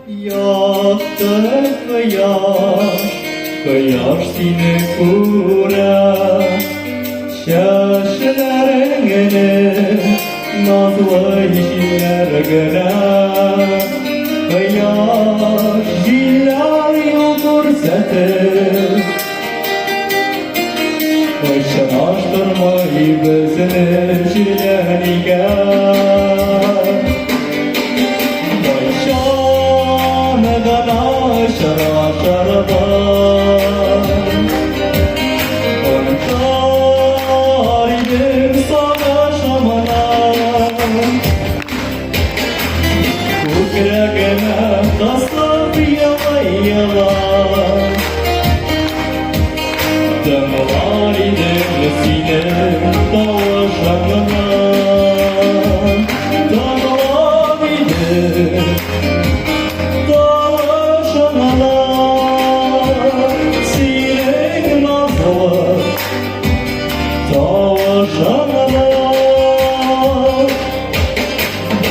Якты кояш, кояш сине күрә, Чәчләреңне назлы җилләр генә. Кояш җилләр юл күрсәтер, Очраштырмый безне җилләр нигә? Кайчан гына очрашырбыз? Онытар идем сагышымны. Күкрәгемә кысып елый-елый. Тыңлар идем синең тавышыңны. Тыңлар идем тавышыңны. Синең назлы тавышыңны.